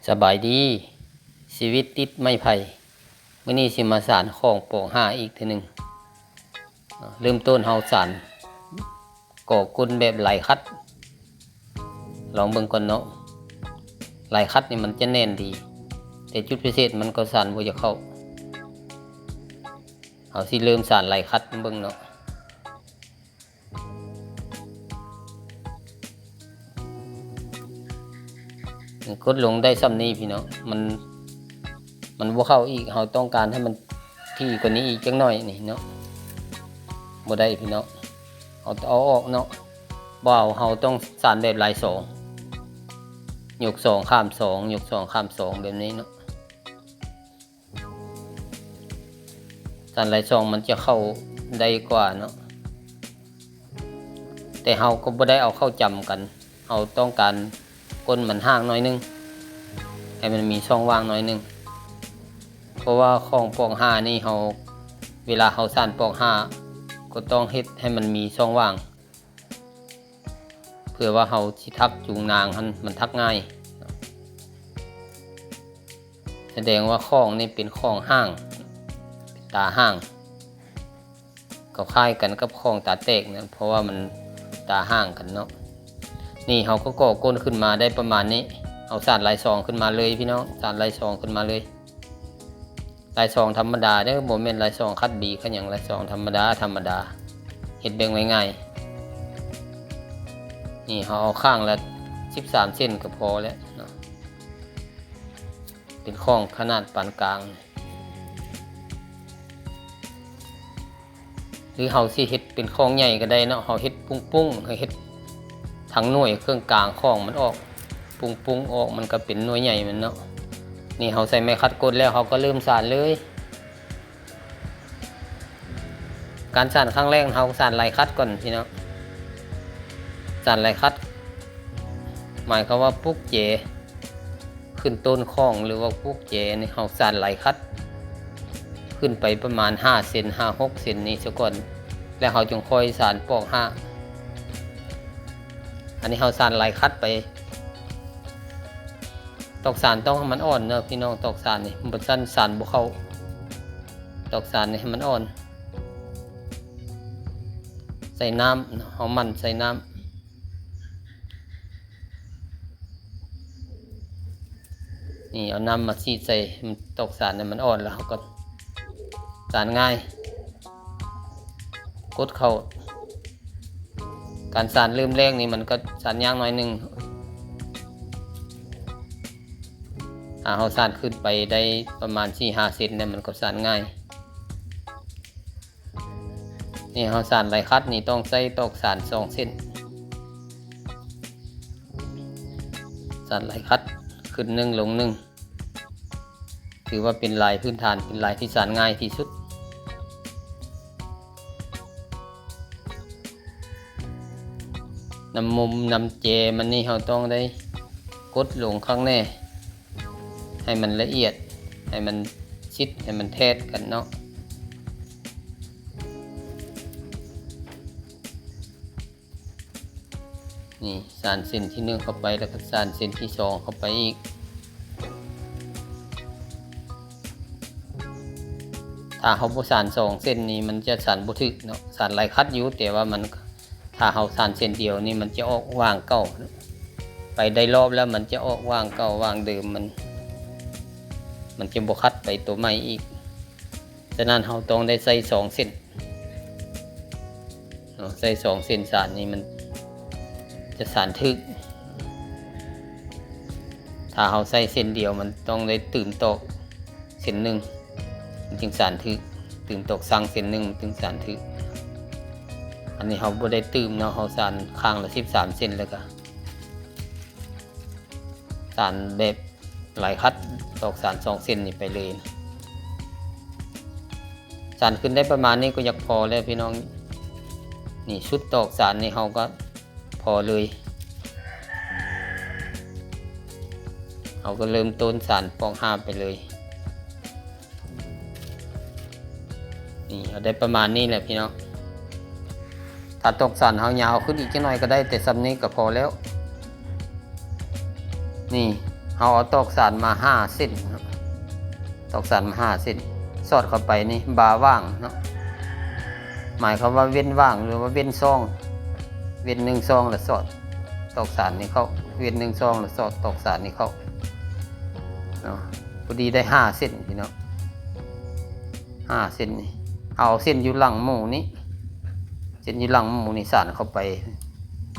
ສະບາຍດີ ຊີວິດຕິດໄມ້ໄຜ່ ມື້ນີ້ຊິມາສານຂອງປອກຫ້າອີກເທື່ອໜຶ່ງ. ເລີ່ມຕົ້ນເຮົາສານກໍ່ກົ້ນແບບໄຫຼຂັດ ລອງເບິ່ງກ່ອນເນາະ. ໄຫຼຂັດນີ້ມັນຈະແໜ້ນດີ ແຕ່ຈຸດພິເສດມັນກໍສານບໍ່ຢາກເຂົ້າ. ເຮົາຊິເລີ່ມສານໄຫຼຂັດເບິ່ງເນາະ. ກົດລົງໄດ້ຊ່ຳນີ້ພີ່ນ້ອງ ມັນ ມັນບໍ່ເຂົ້າອີກ ເຮົາຕ້ອງການໃຫ້ມັນຖີ່ກວ່ານີ້ອີກຈັກໜ້ອຍນີ້ເນາະ. ບໍ່ໄດ້ພີ່ນ້ອງ ເອົາ ເອົາອອກເນາະ ບໍ່ເອົາ. ເຮົາຕ້ອງສານແບບລາຍສອງ ຍົກສອງຂ້າມສອງ ຍົກສອງຂ້າມສອງ ແບບນີ້ເນາະ. ສານລາຍສອງມັນຈະເຂົ້າໄດ້ກວ່າເນາະ ແຕ່ເຮົາກໍບໍ່ໄດ້ເອົາເຂົ້າຈຳກັນ ເຮົາຕ້ອງການກົ້ນມັນຫ່າງໜ້ອຍໜຶ່ງ ໃຫ້ມັນມີຊ່ອງວ່າງໜ້ອຍໜຶ່ງ. ເພາະວ່າຂອງປອກຫ້ານີ້ເຮົາ ເວລາເຮົາສານປອກຫ້າ ກໍຕ້ອງເຮັດໃຫ້ມັນມີຊ່ອງວ່າງ ເພື່ອວ່າເຮົາຊິຖັກຈູງນາງຫັ້ນ ມັນຖັກງ່າຍ. ສະແດງວ່າຂອງນີ້ເປັນຂອງຫ່າງ ເປັນຕາຫ່າງ ກໍຄ້າຍກັນກັບຂອງຕາແຕກນະ ເພາະວ່າມັນຕາຫ່າງກັນເນາະ. ນີ້ເຮົາກໍກໍ່ກົ້ນຂຶ້ນມາໄດ້ປະມານນີ້ ເຮົາສານລາຍສອງຂຶ້ນມາເລີຍພີ່ນ້ອງ ສານລາຍສອງຂຶ້ນມາເລີຍ. ລາຍສອງທຳມະດາເດີ້ ບໍ່ແມ່ນລາຍສອງຂັດບີຄັດຫຍັງ ລາຍສອງທຳມະດາ ທຳມະດາ ເຮັດແບບງ່າຍໆ. ນີ້ເຮົາເອົາຂ້າງລະສິບສາມເຊັນກໍພໍແລ້ວເນາະ ເປັນຂອງຂະໜາດປານກາງ. ຫຼືເຮົາຊິເຮັດເປັນຂອງໃຫຍ່ກໍໄດ້ເນາະ ເຮົາເຮັດປຸ້ງໆ ເຮັດທັງໜ່ວຍເຄິ່ງກາງຂອງມັນອອກ ປຸ້ງໆອອກ ມັນກໍເປັນໜ່ວຍໃຫຍ່ມັນເນາະ. ນີ້ເຮົາໃສ່ໄມ້ຂັດກົດແລ້ວ ເຮົາກໍເລີ່ມສານເລີຍ. ການສານຄັ້ງແລກ ເຮົາສານໄຫຼຂັດກ່ອນພີ່ນ້ອງ. ສານໄຫຼຂັດ ໝາຍຄວາມວ່າປູກແຈ ຂຶ້ນຕົ້ນຂອງ ຫຼືວ່າປູກແຈນີ້ ເຮົາສານໄຫຼຂັດຂຶ້ນໄປປະມານຫ້າເຊັນ ຫ້າຫົກເຊັນນີ້ສາກ່ອນ ແລ້ວເຮົາຈຶ່ງຄ່ອຍສານປອກຫ້າ. ອັນນີ້ເຮົາສານໄຫຼຂັດໄປ. ຕອກສານຕ້ອງໃຫ້ມັນອ່ອນເນາະພີ່ນ້ອງ ຕອກສານນີ້ ບໍ່ຊັ້ນສານບໍ່ເຂົ້າ. ຕອກສານນີ້ໃຫ້ມັນອ່ອນ ໃສ່ນ້ຳ ເຮົາໝັ່ນໃສ່ນ້ຳ. ນີ້ ເອົານ້ຳມາສີດໃສ່ ມັນຕອກສານໃຫ້ມັນອ່ອນ ແລ້ວເຮົາກໍສານງ່າຍ ກົດເຂົ້າ. ການສານເລີ່ມແລກນີ້ມັນກໍສານຍາກໜ້ອຍໜຶ່ງ ຖ້າເຮົາສານຂຶ້ນໄປໄດ້ປະມານສີ່ຫ້າເຊັນແລ້ວ ມັນກໍສານງ່າຍ. ນີ້ເຮົາສານໄຫຼຂັດນີ້ຕ້ອງໃຊ້ຕອກສານສອງເສັ້ນ ສານໄຫຼຂັດຂຶ້ນໜຶ່ງລົງໜຶ່ງ ຖືວ່າເປັນລາຍພື້ນຖານ ເປັນລາຍທີ່ສານງ່າຍທີ່ສຸດ. ນ້ຳມຸມນ້ຳແຈມັນນີ້ເຮົາຕ້ອງໄດ້ກົດລົງຄັກແນ່ ໃຫ້ມັນລະອຽດ ໃຫ້ມັນຊິດ ໃຫ້ມັນແທດກັນເນາະ. ນີ້ສານເສັ້ນທີໜຶ່ງເຂົ້າໄປ ແລ້ວກໍສານເສັ້ນທີສອງເຂົ້າໄປອີກ. ຖ້າເຮົາບໍ່ສານສອງເສັ້ນນີ້ ມັນຈະສານບໍ່ຖືກເນາະ. ສານໄຫຼຂັດຢູ່ ແຕ່ວ່າມັນ ຖ້າເຮົາສານເສັ້ນດຽວນີ້ ມັນຈະອອກຫວ່າງເກົ່າ ໄປໄດ້ລອບແລ້ວ ມັນຈະອອກຫວ່າງເກົ່າ ຫວ່າງເດີມ ມັນ ມັນຈະບໍ່ຂັດໄປຕົວໃໝ່ອີກ. ສະນັ້ນເຮົາຕ້ອງໄດ້ໃຊ້ສອງເສັ້ນເນາະ ໃຊ້ສອງເສັ້ນສານນີ້ມັນຈະສານຖືກ. ຖ້າເຮົາໃຊ້ເສັ້ນດຽວ ມັນຕ້ອງໄດ້ຕື່ມຕອກເສັ້ນໜຶ່ງ ມັນຈຶ່ງສານຖືກ ຕື່ມຕອກສັງເສັ້ນໜຶ່ງ ມັນຈຶ່ງສານຖືກ. ອັນນີ້ເຮົາບໍ່ໄດ້ຕື່ມເນາະ ເຮົາສານຂ້າງລະສິບສາມເສັ້ນ ແລ້ວກະສານແບບ ໄຫຼຂັດຕອກສານສອງເສັ້ນນີ້ໄປເລີຍ. ສານຂຶ້ນໄດ້ປະມານນີ້ກໍຢາກພໍແລ້ວພີ່ນ້ອງ. ນີ້ ຊຸດຕອກສານນີ້ເຮົາກໍພໍເລີຍ. ເຮົາກໍເລີ່ມຕົ້ນສານປອກຫ້າໄປເລີຍ. ນີ້ ເອົາໄດ້ປະມານນີ້ແຫຼະພີ່ນ້ອງ. ຖ້າຕອກສານເຮົາຍາວຂຶ້ນອີກຈັກໜ້ອຍກໍໄດ້ ແຕ່ສ່ຳນີ້ກໍພໍແລ້ວ. ນີ້ ເຮົາເອົາຕອກສານມາຫ້າເສັ້ນເນາະ ຕອກສານມາຫ້າເສັ້ນ ສອດເຂົ້າໄປໃນບ່າຫວ່າງເນາະ ໝາຍຄວາມວ່າເວັ້ນຫວ່າງ ຫຼືວ່າເວັ້ນຊ່ອງ ເວັ້ນໜຶ່ງຊ່ອງ ແລ້ວສອດຕອກສານນີ້ເຂົ້າ ເວັ້ນໜຶ່ງຊ່ອງ ແລ້ວສອດຕອກສານນີ້ເຂົ້າເນາະ ພໍດີໄດ້ຫ້າເສັ້ນພີ່ນ້ອງ ຫ້າເສັ້ນນີ້ ເອົາເສັ້ນຢູ່ຫຼັງໝູນີ້ ເສັ້ນຢູ່ຫຼັງໝູນີ້ສານເຂົ້າໄປ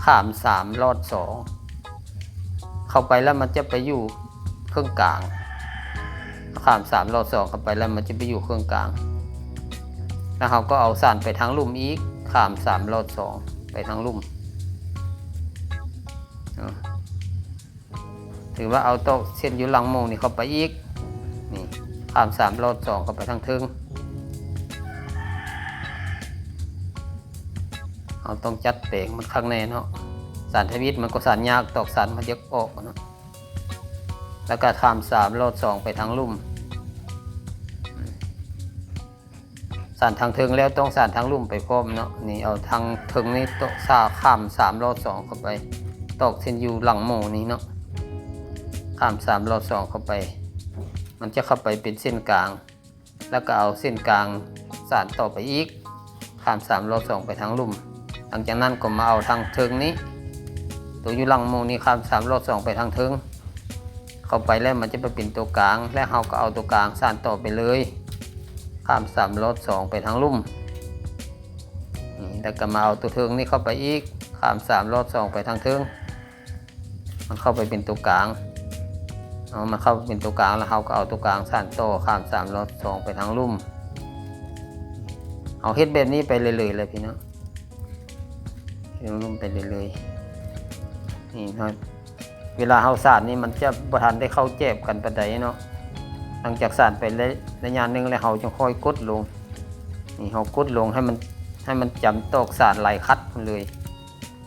ຂ້າມສາມລອດສອງ ເຂົ້າໄປແລ້ວມັນຈະໄປຢູ່ເຄິ່ງກາງ ຂ້າມສາມລອດສອງເຂົ້າໄປແລ້ວມັນຈະໄປຢູ່ເຄິ່ງກາງ ແລ້ວເຮົາກໍເອົາສານໄປທາງລຸ່ມອີກ ຂ້າມສາມລອດສອງໄປທາງລຸ່ມ ເນາະ ຖືວ່າເອົາຕອກເສັ້ນຢູ່ຫຼັງໝູນີ້ເຂົ້າໄປອີກ ນີ້ ຂ້າມສາມລອດສອງເຂົ້າໄປທາງເທິງ ເຮົາຕ້ອງຈັດແປງມັນຄັກແນ່ເນາະ ສານທຳອິດມັນກໍສານຍາກ ຕອກສານມັນຢາກອອກເນາະ ແລ້ວກໍຂ້າມສາມລອດສອງໄປທາງລຸ່ມ ສານທາງເທິງແລ້ວຕ້ອງສານທາງລຸ່ມໄປພ້ອມເນາະ ນີ້ເອົາທາງເທິງນີ້ຕອກ ຂ້າມສາມລອດສອງເຂົ້າໄປ ຕອກເສັ້ນຢູ່ຫຼັງໝູນີ້ເນາະ ຂ້າມສາມລອດສອງເຂົ້າໄປ ມັນຈະເຂົ້າໄປເປັນເສັ້ນກາງ ແລ້ວກໍເອົາເສັ້ນກາງສານຕໍ່ໄປອີກ ຂ້າມສາມລອດສອງໄປທາງລຸ່ມ ຫຼັງຈາກນັ້ນກໍມາເອົາທາງເທິງນີ້ ໂຕຢູ່ຫຼັງໝູນີ້ ຂ້າມສາມລອດສອງໄປທາງເທິງ ເຂົ້າໄປແລ້ວມັນຈະໄປເປັນຕົວກາງ ແລ້ວເຮົາກໍເອົາຕົວກາງສານຕໍ່ໄປເລີຍ ຂ້າມສາມລອດສອງໄປທາງລຸ່ມ ນີ້ ແລ້ວກໍມາເອົາຕົວເທິງນີ້ເຂົ້າໄປອີກ ຂ້າມສາມລອດສອງໄປທາງເທິງ ມັນເຂົ້າໄປເປັນຕົວກາງ ເອົາ ມັນເຂົ້າໄປເປັນຕົວກາງ ແລ້ວເຮົາກໍເອົາຕົວກາງສານຕໍ່ ຂ້າມສາມລອດສອງໄປທາງລຸ່ມ ເຮົາເຮັດແບບນີ້ໄປເລື້ອຍໆ ແຫຼະພີ່ນ້ອງ ເຮັດລົງໄປເລື້ອຍໆ ນີ້ເນາະ ເວລາເຮົາສານນີ້ມັນຈະບໍ່ທັນໄດ້ເຂົ້າແຈບກັນປານໃດເນາະ ຫຼັງຈາກສານໄປໄລ ໄລຍະໜຶ່ງແລ້ວ ເຮົາຈຶ່ງຄ່ອຍກົດລົງ ນີ້ ເຮົາກົດລົງໃຫ້ມັນ ໃຫ້ມັນຈຳຕອກສານຫຼາຍຄັດພຸ້ນເລີຍ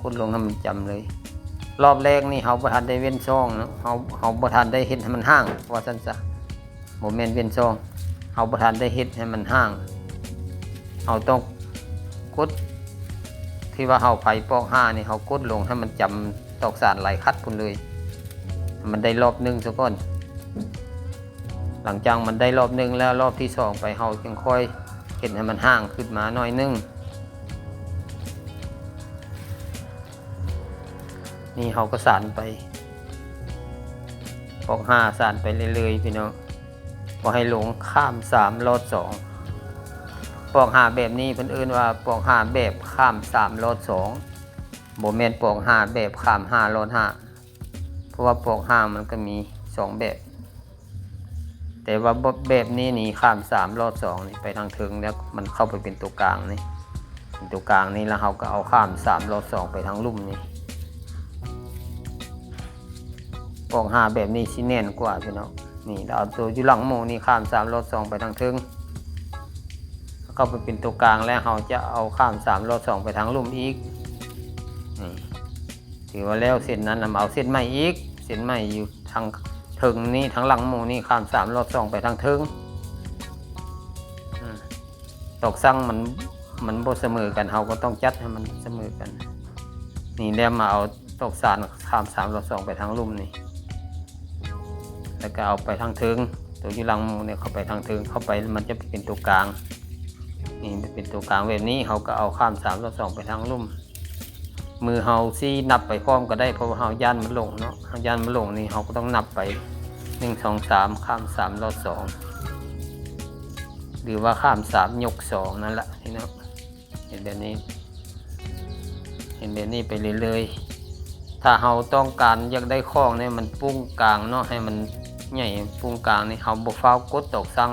ກົດລົງໃຫ້ມັນຈຳເລີຍ ລອບແລກນີ້ເຮົາບໍ່ທັນໄດ້ເວັ້ນຊ່ອງເນາະ ເຮົາ ເຮົາບໍ່ທັນໄດ້ເຮັດໃຫ້ມັນຫ່າງ ວ່າຊັ້ນຊະ ບໍ່ແມ່ນເວັ້ນຊ່ອງ ເຮົາບໍ່ທັນໄດ້ເຮັດໃຫ້ມັນຫ່າງ ເຮົາຕ້ອງກົດ ທີ່ວ່າເຮົາໄປປອກຫ້ານີ້ ເຮົາກົດລົງໃຫ້ມັນຈຳຕອກສານຫຼາຍຄັດພຸ້ນເລີຍ ໃຫ້ມັນໄດ້ລອບໜຶ່ງຊະກ່ອນ ຫຼັງຈາກມັນໄດ້ລອບໜຶ່ງແລ້ວ ລອບທີສອງໄປ ເຮົາຈຶ່ງຄ່ອຍເຮັດໃຫ້ມັນຫ່າງຂຶ້ນມາໜ້ອຍໜຶ່ງ ນີ້ເຮົາກໍສານໄປ ປອກຫ້າສານໄປເລື້ອຍໆ ພີ່ນ້ອງ ບໍ່ໃຫ້ຫຼົງ ຂ້າມສາມລອດສອງ ປອກຫ້າແບບນີ້ເພິ່ນເອີ້ນວ່າປອກຫ້າແບບຂ້າມສາມລອດສອງ ບໍ່ແມ່ນປອກຫ້າແບບຂ້າມຫ້າລອດຫ້າ ເພາະວ່າປອກຫ້າມັນກໍມີສອງແບບ ແຕ່ວ່າແບບນີ້ນີ້ ຂ້າມສາມລອດສອງນີ້ໄປທາງເທິງ ແລ້ວມັນເຂົ້າໄປເປັນຕົວກາງນີ້ ເປັນຕົວກາງນີ້ ແລ້ວເຮົາກໍເອົາຂ້າມສາມລອດສອງໄປທາງລຸ່ມນີ້ ປອກຫ້າແບບນີ້ຊິແໜ້ນກວ່າພີ່ນ້ອງ ນີ້ ແລ້ວເອົາໂຕຢູ່ຫຼັງໝູນີ້ ຂ້າມສາມລອດສອງໄປທາງເທິງ ເຂົ້າໄປເປັນຕົວກາງ ແລ້ວເຮົາຈະເອົາຂ້າມສາມລອດສອງໄປທາງລຸ່ມອີກ ນີ້ ຖືວ່າແລ້ວເສັ້ນນັ້ນ ແລ້ວມາເອົາເສັ້ນໃໝ່ອີກ ເສັ້ນໃໝ່ຢູ່ທາງເທິງນີ້ ທາງຫຼັງໝູນີ້ ຂ້າມສາມລອດສອງໄປທາງເທິງ ອາ ຕອກສັງມັນ ມັນບໍ່ສະເໝີກັນ ເຮົາກໍຕ້ອງຈັດໃຫ້ມັນສະເໝີກັນ ນີ້ ແລ້ວມາເອົາຕອກສານ ຂ້າມສາມລອດສອງໄປທາງລຸ່ມນີ້ ແລ້ວກໍເອົາໄປທາງເທິງ ໂຕຢູ່ຫຼັງໝູນີ້ເຂົ້າໄປທາງເທິງ ເຂົ້າໄປມັນຈະເປັນຕົວກາງ ນີ້ເປັນຕົວກາງແບບນີ້ ເຮົາກໍເອົາຂ້າມສາມລອດສອງໄປທາງລຸ່ມ ມືເຮົາຊີ້ນັບໄປພ້ອມກໍໄດ້ ເພາະວ່າເຮົາຢ້ານມັນຫຼົງເນາະ ເຮົາຢ້ານມັນຫຼົງນີ້ ເຮົາກໍຕ້ອງນັບໄປ ໜຶ່ງ ສອງ ສາມ ຂ້າມສາມລອດສອງ ຫຼືວ່າຂ້າມສາມຍົກສອງນັ້ນລະ ນີ້ເນາະ ເຮັດແບບນີ້ ເຮັດແບບນີ້ໄປເລື້ອຍໆ ຖ້າເຮົາຕ້ອງການຢາກໄດ້ຂອງນີ້ມັນປຸ້ງກາງເນາະ ໃຫ້ມັນໃຫຍ່ປຸ້ງກາງນີ້ ເຮົາບໍ່ຟ້າວກົດຕອກສັງ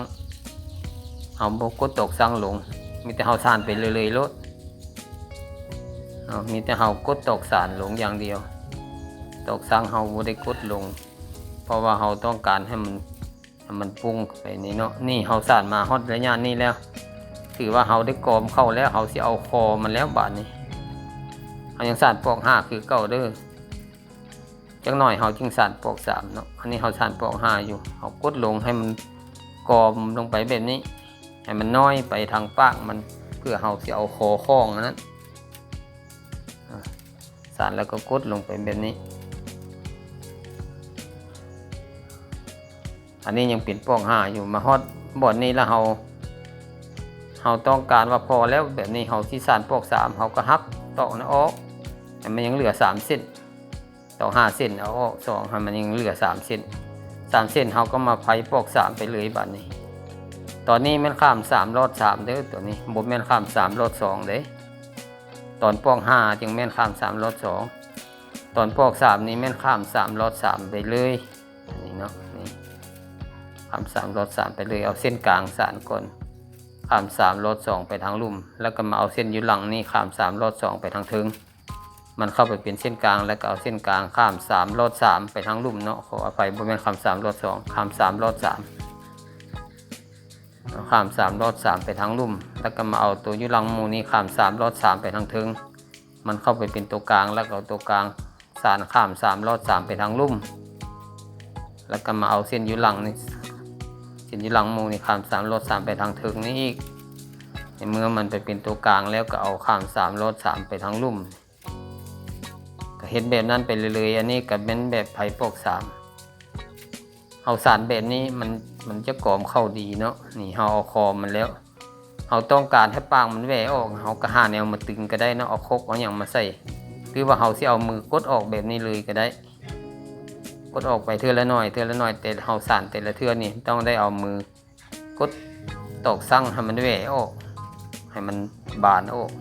ເຮົາບໍ່ກົດຕອກສັງລົງ ມີແຕ່ເຮົາສານໄປເລື້ອຍໆໂລດ ເຮົາ ມີແຕ່ເຮົາກົດຕອກສານລົງຢ່າງດຽວ ຕອກສັງເຮົາບໍ່ໄດ້ກົດລົງ ເພາະວ່າເຮົາຕ້ອງການໃຫ້ມັນ ໃຫ້ມັນປຸ້ງໄປນີ້ເນາະ ນີ້ເຮົາສານມາຮອດໄລຍະນີ້ແລ້ວ ຖືວ່າເຮົາໄດ້ກອມເຂົ້າແລ້ວ ເຮົາຊິເອົາຄໍມັນແລ້ວບາດນີ້ ເຮົາຍັງສານປອກຫ້າຄືເກົ່າເດີ ຈັກໜ້ອຍເຮົາຈຶ່ງສານປອກສາມເນາະ ອັນນີ້ເຮົາສານປອກຫ້າຢູ່ ເຮົາກົດລົງໃຫ້ມັນກອມລົງໄປແບບນີ້ ໃຫ້ມັນນ້ອຍໄປທາງປາກມັນ ເພື່ອເຮົາຊິເອົາຄໍຂອງອັນນັ້ນ ອາ ສານແລ້ວກໍກົດລົງໄປແບບນີ້ ອັນນີ້ຍັງເປັນປອກຫ້າຢູ່. ມາຮອດບ່ອນນີ້ລະ ເຮົາ ເຮົາຕ້ອງການວ່າພໍແລ້ວ ແບບນີ້ເຮົາຊິສານປອກສາມ ເຮົາກໍຫັກຕອກນັ້ນອອກ ໃຫ້ມັນຍັງເຫຼືອສາມເສັ້ນ. ຕອກຫ້າເສັ້ນ ເອົາອອກສອງ ໃຫ້ມັນຍັງເຫຼືອສາມເສັ້ນ. ສາມເສັ້ນ ເຮົາກໍມາໄພປອກສາມໄປເລີຍບາດນີ້. ຕອນນີ້ແມ່ນຂ້າມສາມລອດສາມເດີ້ ຕົວນີ້ ບໍ່ແມ່ນຂ້າມສາມລອດສອງເດ້. ຕອນປອກຫ້າຈຶ່ງແມ່ນຂ້າມສາມລອດສອງ ຕອນປອກສາມນີ້ແມ່ນຂ້າມສາມລອດສາມໄປເລີຍ. ນີ້ເນາະ ນີ້ ຂ້າມສາມລອດສາມໄປເລີຍ. ເອົາເສັ້ນກາງສານກ່ອນ ຂ້າມສາມລອດສອງໄປທາງລຸ່ມ ແລ້ວກໍມາເອົາເສັ້ນຢູ່ຫຼັງນີ້ ຂ້າມສາມລອດສອງໄປທາງເທິງ. ມັນເຂົ້າໄປເປັນເສັ້ນກາງ ແລ້ວກໍເອົາເສັ້ນກາງຂ້າມສາມລອດສາມໄປທາງລຸ່ມເນາະ. ຂໍອະໄພ ບໍ່ແມ່ນຂ້າມສາມລອດສອງ ຂ້າມສາມລອດສາມ ເອົາຂ້າມສາມລອດສາມໄປທາງລຸ່ມ ແລ້ວກໍມາເອົາຕົວຢູ່ຫຼັງໝູ່ນີ້ ຂ້າມສາມລອດສາມໄປທາງເທິງ. ມັນເຂົ້າໄປເປັນຕົວກາງ ແລ້ວກໍເອົາຕົວກາງສານຂ້າມສາມລອດສາມໄປທາງລຸ່ມ ແລ້ວກໍມາເອົາເສັ້ນຢູ່ຫຼັງນີ້ ເສັ້ນຢູ່ຫຼັງໝູ່ນີ້ ຂ້າມສາມລອດສາມໄປທາງເທິງນີ້ອີກ. ໃນເມື່ອມັນໄປເປັນຕົວກາງແລ້ວ ກໍເອົາຂ້າມສາມລອດສາມໄປທາງລຸ່ມ. ກໍເຮັດແບບນັ້ນໄປເລື້ອຍໆ. ອັນນີ້ກໍແມ່ນແບບໄພປອກສາມ. ເຮົາສານແບບນີ້ ມັນ ມັນຈະກອມເຂົ້າດີເນາະ. ນີ້ເຮົາເອົາຄໍມັນແລ້ວ ເຮົາຕ້ອງການໃຫ້ປາກມັນແຫວ່ອອກ ເຮົາກໍຫາແນວມາຕຶງກໍໄດ້ເນາະ ເອົາຄົກເອົາຫຍັງມາໃສ່ ຫຼືວ່າເຮົາຊິເອົາມືກົດອອກແບບນີ້ເລີຍກໍໄດ້. ກົດອອກໄປເທື່ອລະໜ້ອຍ ເທື່ອລະໜ້ອຍ ແຕ່ເຮົາສານແຕ່ລະເທື່ອນີ້ຕ້ອງໄດ້ເອົາມືກົດຕອກຊັງໃຫ້ມັນແຫວ່ອອກ ໃຫ້ມັນບານອອກ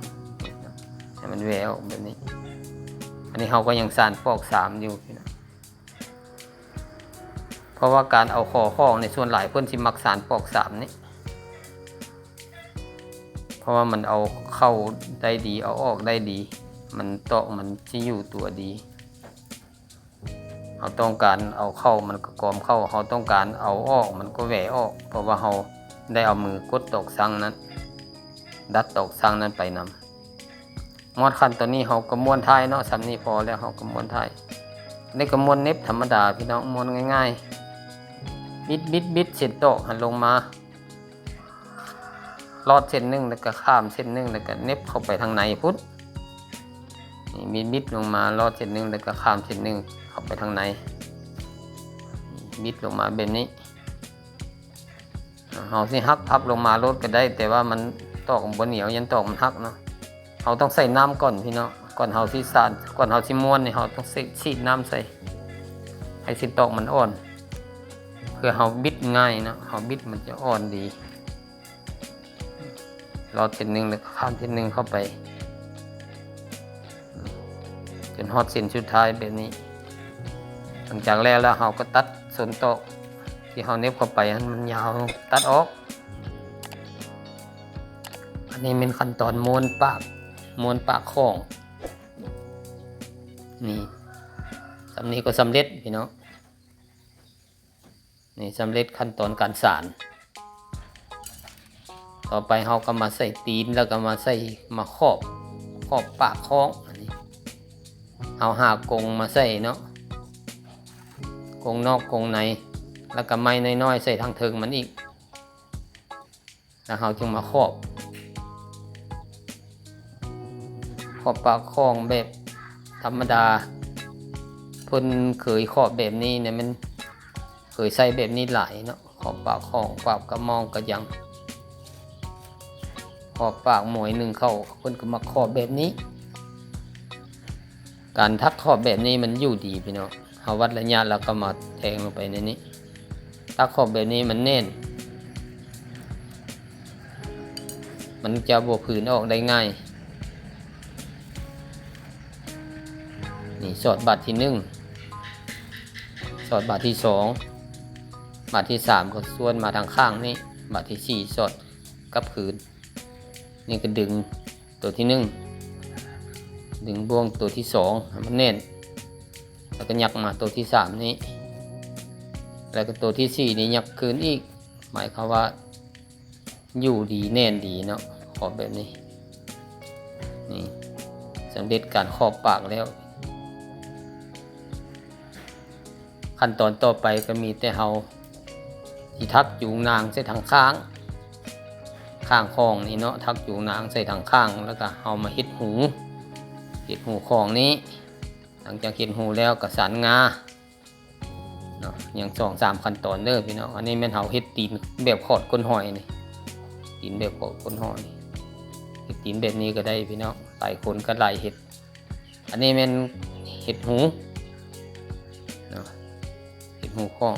ໃຫ້ມັນແຫວ່ອອກແບບນີ້. ອັນນີ້ເຮົາກໍຍັງສານປອກສາມຢູ່. ເພາະວ່າການເອົາຄໍຂອງນີ້ ສ່ວນຫຼາຍເພິ່ນຊິມັກສານປອກສາມນີ້ ເພາະວ່າມັນເອົາເຂົ້າໄດ້ດີ ເອົາອອກໄດ້ດີ ມັນຕອກມັນຊິຢູ່ຕົວດີ. ເຮົາຕ້ອງການເອົາເຂົ້າມັນກໍກອມເຂົ້າ ເຮົາຕ້ອງການເອົາອອກມັນກໍແຫວ່ອອກ ເພາະວ່າເຮົາໄດ້ເອົາມືກົດຕອກຊັງນັ້ນ ດັດຕອກຊັງນັ້ນໄປນຳ. ມອດຂັ້ນຕອນນີ້ເຮົາກໍມ້ວນທ້າຍເນາະ ສ່ຳນີ້ພໍແລ້ວ ເຮົາກໍມ້ວນທ້າຍ. ນີ້ກໍມ້ວນເນັບທຳມະດາພີ່ນ້ອງ ມ້ວນງ່າຍໆ ບິດໆໆ ເສັ້ນຕອກຫັ້ນລົງມາ ລອດເສັ້ນໜຶ່ງ ແລ້ວກໍຂ້າມເສັ້ນໜຶ່ງ ແລ້ວກໍເນັບເຂົ້າໄປທາງໃນພຸ້ນ. ນີ້ບິດໆລົງມາ ລອດເສັ້ນໜຶ່ງ ແລ້ວກໍຂ້າມເສັ້ນໜຶ່ງເຂົ້າໄປທາງໃນ ບິດລົງມາແບບນີ້. ເຮົາຊິຫັກພັບລົງມາໂລດກໍໄດ້ ແຕ່ວ່າມັນຕອກບໍ່ໜຽວ ຢ້ານຕອກມັນຫັກເນາະ. ເຮົາຕ້ອງໃສ່ນ້ຳກ່ອນພີ່ນ້ອງ ກ່ອນເຮົາຊິສານ ກ່ອນເຮົາຊິມ້ວນນີ້ ເຮົາຕ້ອງສີດ ສີດນ້ຳໃສ່ ໃຫ້ເສັ້ນຕອກມັນອ່ອນ ເພື່ອເຮົາບິດງ່າຍເນາະ ເຮົາບິດມັນຈະອ່ອນດີ. ລອດເສັ້ນໜຶ່ງ ແລ້ວກໍຂ້າມເສັ້ນໜຶ່ງເຂົ້າໄປ ຈົນຮອດເສັ້ນສຸດທ້າຍແບບນີ້. ຫຼັງຈາກແລ້ວແລ້ວ ເຮົາກໍຕັດໂຊນຕອກທີ່ເຮົາເນັບເຂົ້າໄປຫັ້ນມັນຍາວ ຕັດອອກ. ອັນນີ້ແມ່ນຂັ້ນຕອນມ້ວນປາກ ມ້ວນປາກຂອງ. ນີ້ ສ່ຳນີ້ກໍສຳເລັດພີ່ນ້ອງ. ນີ້ສຳເລັດຂັ້ນຕອນການສານ. ຕໍ່ໄປເຮົາກໍມາໃສ່ຕີນ ແລ້ວກໍມາໃສ່ ມາຂອບ ຂອບປາກຂອງ. ອັນນີ້ເຮົາຫາກົງມາໃສ່ເນາະ ກົງນອກກົງໃນ ແລ້ວກໍໄມ້ນ້ອຍໆໃສ່ທາງເທິງມັນອີກ. ແລ້ວເຮົາຈຶ່ງມາຂອບ ຂອບປາກຂອງແບບທຳມະດາ. ເພິ່ນເຄີຍຂອບແບບນີ້ນະ ແມ່ນເຄີຍໃຊ້ແບບນີ້ຫຼາຍເນາະ ຂອບປາກຂອງ ປາກກະໝ່ອງກະຫຍັງ ຂອບປາກໝວຍໜຶ່ງເຂົ້າ ເພິ່ນກໍມັກຂອບແບບນີ້. ການຖັກຂອບແບບນີ້ມັນຢູ່ດີພີ່ນ້ອງ. ເຮົາວັດໄລຍະ ແລ້ວກໍມາແທງລົງໄປໃນນີ້ ຖ້າຂອບແບບນີ້ມັນແໜ້ນ ມັນຈະບໍ່ຜືນອອກໄດ້ງ່າຍ. ນີ້ສອດບາດທີໜຶ່ງ ສອດບາດທີສອງ ບາດທີສາມກໍສ່ວນມາທາງຂ້າງນີ້ ບາດທີສີ່ສອດກັບຄືນ. ນີ້ກໍດຶງ ຕົວທີໜຶ່ງ ດຶງບ່ວງຕົວທີສອງໃຫ້ມັນແໜ້ນ ແລ້ວກໍຍັກມາຕົວທີສາມນີ້ ແລ້ວກໍຕົວທີສີ່ນີ້ຍັກຄືນອີກ. ໝາຍຄວາມວ່າຢູ່ດີແໜ້ນດີເນາະ ຂອບແບບນີ້. ນີ້ສຳເລັດການຂອບປາກແລ້ວ. ຂັ້ນຕອນຕໍ່ໄປກໍມີແຕ່ເຮົາຊິຖັກຈູງໜາງໃສ່ທາງຂ້າງ ຂ້າງຂອງນີ້ເນາະ ຖັກຈູງໜາງໃສ່ທາງຂ້າງ ແລ້ວກໍເຮົາມາເຮັດຮູ ເຮັດຮູຂອງນີ້. ຫຼັງຈາກເຮັດຮູແລ້ວກໍສານງາ ເນາະ ຍັງສອງສາມຂັ້ນຕອນເດີພີ່ນ້ອງ. ອັນນີ້ແມ່ນເຮົາເຮັດຕີນແບບຂອດກົ້ນຫອຍນີ້ ຕີນແບບຂອດກົ້ນຫອຍ ເຮັດຕີນແບບນີ້ກໍໄດ້ພີ່ນ້ອງ ຫຼາຍຄົນກໍຫຼາຍເຮັດ. ອັນນີ້ແມ່ນເຮັດຮູເນາະ ເຮັດຮູຂອງ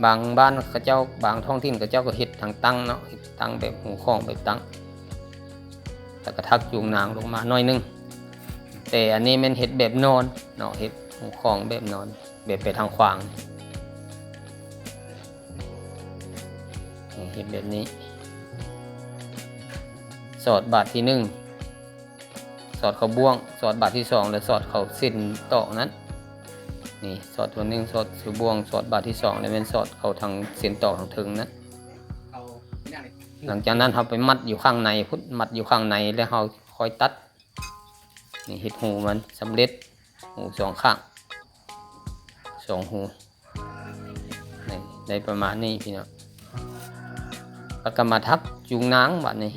ບາງບ້ານເຂົາເຈົ້າ ບາງທ້ອງຖິ່ນເຂົາເຈົ້າກໍເຮັດທາງຕັ້ງເນາະ ເຮັດຕັ້ງແບບຮູຂອງແບບຕັ້ງ ແລ້ວກໍຖັກຈູງນາງລົງມາໜ້ອຍໜຶ່ງ. ແຕ່ອັນນີ້ແມ່ນເຮັດແບບນອນເນາະ ເຮັດຮູຂອງແບບນອນ ແບບໄປທາງຂວາງ ນີ້ ເຮັດແບບນີ້ ສອດບາດທີໜຶ່ງ ສອດເຂົ້າບ່ວງ ສອດບາດທີສອງ ແລ້ວສອດເຂົ້າເສັ້ນຕອກນັ້ນ. ນີ້ ສອດບາດໜຶ່ງ ສອດເຂົ້າບ່ວງ ສອດບາດທີສອງ ແລ້ວແມ່ນສອດເຂົ້າທາງເສັ້ນຕອກທາງເທິງນັ້ນ. ຫຼັງຈາກນັ້ນເຮົາໄປມັດຢູ່ຂ້າງໃນພຸ້ນ ມັດຢູ່ຂ້າງໃນ ແລ້ວເຮົາຄ່ອຍຕັດ. ນີ້ ເຮັດຮູມັນສຳເລັດ ຮູສອງຂ້າງ ສອງຮູ ນີ້ ໄດ້ປະມານນີ້ພີ່ນ້ອງ. ແລ້ວກໍມາຖັກຈູງນາງບາດນີ້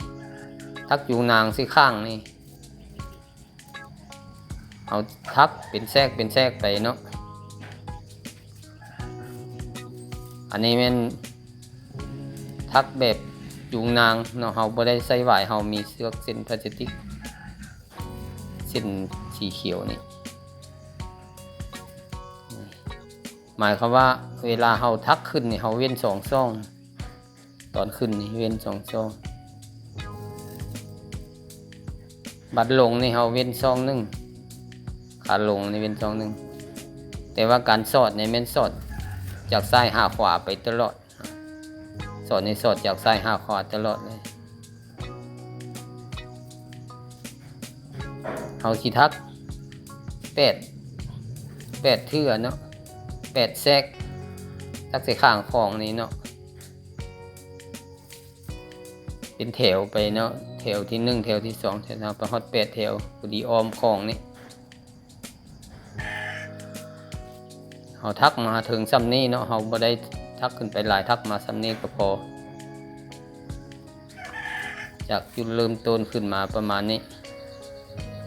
ຖັກຈູງນາງຊິຂ້າງນີ້ ເຮົາຖັກເປັນແຊກເປັນແຊກໄປເນາະ. ອັນນີ້ແມ່ນຖັກແບບຈູງນາງເນາະ ເຮົາບໍ່ໄດ້ໃຊ້ຫວາຍ ເຮົາມີເຊືອກເສັ້ນພລາສຕິກ ເສັ້ນສີຂຽວນີ້ ໝາຍຄວາມວ່າເວລາເຮົາຖັກຂຶ້ນນີ້ ເຮົາເວັ້ນສອງຊ່ອງ ຕອນຂຶ້ນນີ້ເວັ້ນສອງຊ່ອງ ບັດລົງນີ້ເຮົາເວັ້ນຊ່ອງໜຶ່ງ ຂາລົງນີ້ເວັ້ນຊ່ອງໜຶ່ງ. ແຕ່ວ່າການສອດນີ້ແມ່ນສອດຈາກຊ້າຍຫາຂວາໄປຕະຫຼອດ ສອດນີ້ສອດຈາກຊ້າຍຫາຂວາຕະຫຼອດເລີຍ. ເຮົາຊິຖັກແປດ ແປດເທື່ອເນາະ ແປດແຊກ ທັກໃສ່ຂ້າງຂອງນີ້ເນາະ ເປັນແຖວໄປເນາະ ແຖວທີໜຶ່ງ ແຖວທີສອງ ແຖວ ໄປຮອດແປດແຖວ ພໍດີອ້ອມຂອງນີ້. ເຮົາຖັກມາເຖິງຊ່ຳນີ້ເນາະ ເຮົາບໍ່ໄດ້ຖັກຂຶ້ນໄປຫຼາຍ ຖັກມາຊ່ຳນີ້ກໍພໍ. ຈາກຈຸດເລີ່ມຕົ້ນຂຶ້ນມາປະມານນີ້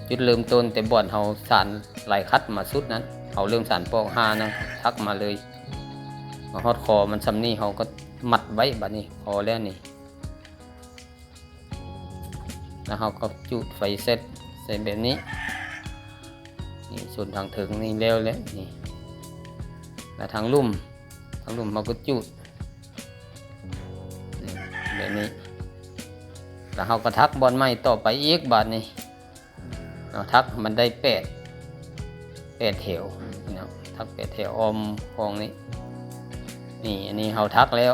ຈຸດເລີ່ມຕົ້ນແຕ່ບ່ອນເຮົາສານລາຍຄັດມາສຸດນັ້ນ ເຮົາເລີ່ມສານປອກຫ້ານັ້ນ ຖັກມາເລີຍ ມາຮອດຄໍມັນຊ່ຳນີ້ ເຮົາກໍມັດໄວ້. ບາດນີ້ພໍແລ້ວນີ້ ແລ້ວເຮົາກໍຈູດໄຟເຊັດໃສ່ແບບນີ້ ນີ້ ສ່ວນທາງເທິງນີ້ແລ້ວແຫຼະນີ້ ແລ້ວທາງລຸ່ມ ທາງລຸ່ມເຮົາກໍຈູດ ນີ້ ແບບນີ້ ແລ້ວເຮົາກໍຖັກບ່ອນໃໝ່ຕໍ່ໄປອີກ. ບາດນີ້ເນາະ ຖັກໃຫ້ມັນໄດ້ແປດ ແປດແຖວເນາະ ຖັກແປດແຖວອ້ອມຂອງນີ້. ນີ້ ອັນນີ້ເຮົາຖັກແລ້ວ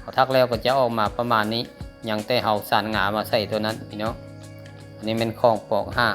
ເຮົາຖັກແລ້ວກໍຈະອອກມາປະມານນີ້ ຍັງແຕ່ເຮົາສານງາມາໃສ່ຕົວນັ້ນພີ່ນ້ອງ. ອັນນີ້ແມ່ນຂອງປອກຫ້າ